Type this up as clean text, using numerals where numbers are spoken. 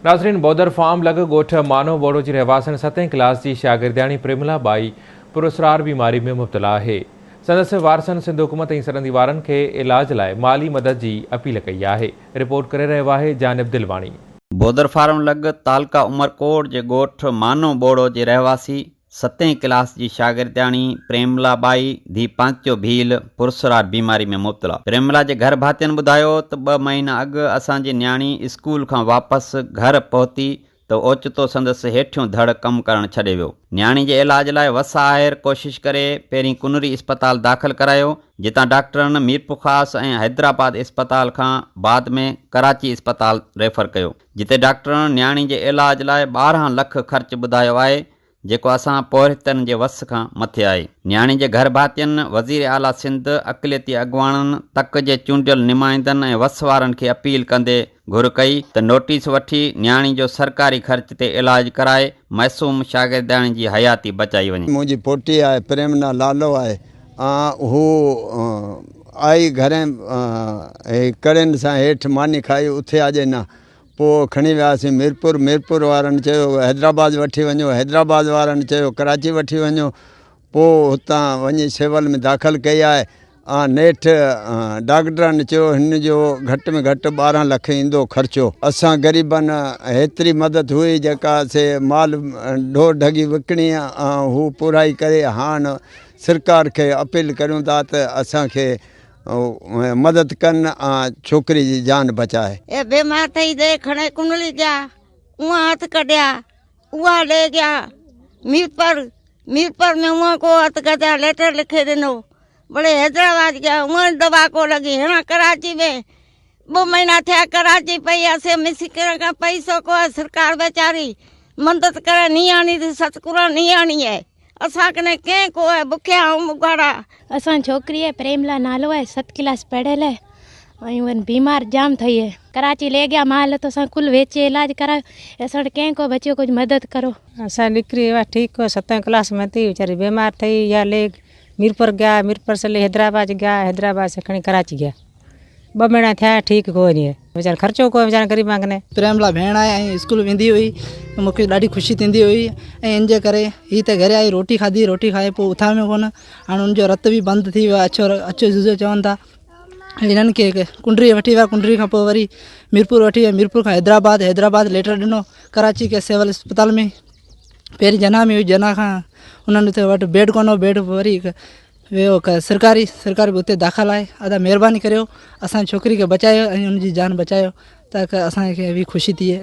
ناظرين bother form لڳ ڳوٺ مانو ٻوڙو جي رهواسڻ ستين ڪلاس جي شاگردياڻي پريملا ٻائي پراسرار بيماري ۾ مبتلا آهي. سندس وارثن سنڌ حڪومت ۽ سرندي وارن کي علاج لاء مالي مدد جي اپيل ڪئي آهي. رپورٽ ڪري رهيو آهي جانب دلواڻي. بودر فارم لڳ تعلقه عمرڪوٽ جي ڳوٺ مانو ٻوڙو جي رهواسي ستين ڪلاس جي شاگردياڻي پريملا ٻائي ڌي پانچو ڀيل پرسرار بيماري ۾ مبتلا. پريملا جي گهر ڀاتين ٻڌايو ته ٻه مهينا اڳ اسان جي نياڻي اسڪول کان واپس گهر پهتي ته اوچتو سندس هيٺيون ڌڙ ڪم ڪرڻ ڇڏي ويو. نياڻي جي علاج لاء وس آهر ڪوشش ڪري پهرين ڪنري اسپتال داخل ڪرايو جتان ڊاڪٽرن ميرپورخاص ۽ حيدرآباد اسپتال کان بعد ۾ ڪراچي اسپتال ريفر ڪيو. جتي ڊاڪٽرن نياڻي جي علاج لاء 12 لک خرچ ٻڌايو آهي، جيڪو اسان پورهيتن جي وس کان مٿي آهي. نياڻي جي گهر ڀاتين، وزير اعليٰ سنڌ، اقليتي اڳواڻن، تڪ جي چونڊيل نمائندن ۽ وس وارن کي اپيل ڪندي گهر ڪئي ته نوٽيس وٺي نياڻي جو سرڪاري خرچ تي علاج ڪرائي معصوم شاگردياڻي جي حياتي بچائي وڃي. منهنجي پوٽي آهي پريمنا لالو آهي هو آئي گهرين ڪڙين سان هيٺ ماني کائي اٿي آجي نه پوء کڻي وياسين ميرپور ميرپور وارن چيو حيدرآباد وٺي وڃو حيدرآباد وارن چيو ڪراچي وٺي وڃو پوء هتان وڃي سول ۾ داخل ڪئي آهي نيٺ ڊاڪٽرن چيو هن جو گهٽ ۾ گهٽ 12 لک ايندو خرچو اسان غريبن هيتري مدد هئي جيڪا سي مال ڍور ڍڳي وڪڻي هو پورائي ڪري هاڻ سرڪار کي اپيل ڪريون ٿا ته اسان کي مدد ڪن ۽ ڇوڪري جي جان بچائي. اي بيمار ٿئي the کڻي ڪنڙي گيا اها هٿ ڪڍيا اها لي گيا ميرپور ميرپور ۾ اها ڪو هٿ ڪڍيا ليٽر لکي ڏنو بڙي حيدرآباد گيا اها دوا ڪو لڳي هڻا ڪراچي ۾ ٻه مهينا ٿيا ڪراچي پئي اسي مسڪين کان پئسو ڪو سرڪار ويچاري مدد ڪري نياڻي ٿي ستڪرا نياڻي آهي اسان ڪني ڪنهن ڪو آهي بکيا آهون اگهاڙا. اسان ڇوڪري آهي پريملا نالو آهي ست ڪلاس پڙهيل آهي ۽ ون بيمار جام ٿئي آهي ڪراچي لي گيا مال تو اسان ڪل ويچي علاج ڪرايو اسان وٽ ڪنهن ڪو بچيو ڪجهه مدد ڪرو. اسان ڏڪري اها ٺيڪ هو ستين ڪلاس ۾ ٿي ويچاري بيمار ٿئي يا لي ميرپور گيا ميرپور سي لي حيدرآباد گيا حيدرآباد سي کڻي ڪراچي گيا ٻه مهينا ٿيا ٺيڪ ڪو ني ويچارا خرچو ڪو ويچارا غريب ڪني. پريم لاء ڀيڻ آهي ۽ اسڪول ويندي هئي ته مون کي ڏاڍي خوشي ٿيندي هئي ۽ ان جي ڪري هي ته گهر آئي روٽي کاڌي روٽي کائي پوء اٿاميو ڪونه هاڻي ان جو رت به بند ٿي ويو آهي اڇو اڇو زوزو چون ٿا هنن کي ڪنڊري وٺي ويا ڪنڊري کان پوء وري ميرپور وٺي ويا ميرپور کان حيدرآباد حيدرآباد ليٽر ڏنو ڪراچي کي سول اسپتال ۾ پهرين جناح ۾ هئي جناح کان انهن اتي وٽ بيڊ ڪونه هو بيڊ وري ويو سرڪاري سرڪاري به اتي داخل آهي ادا مهرباني ڪريو اسان جي ڇوڪري کي بچايو ۽ ان جي جان بچايو تاڪه اسان کي به خوشي ٿئي.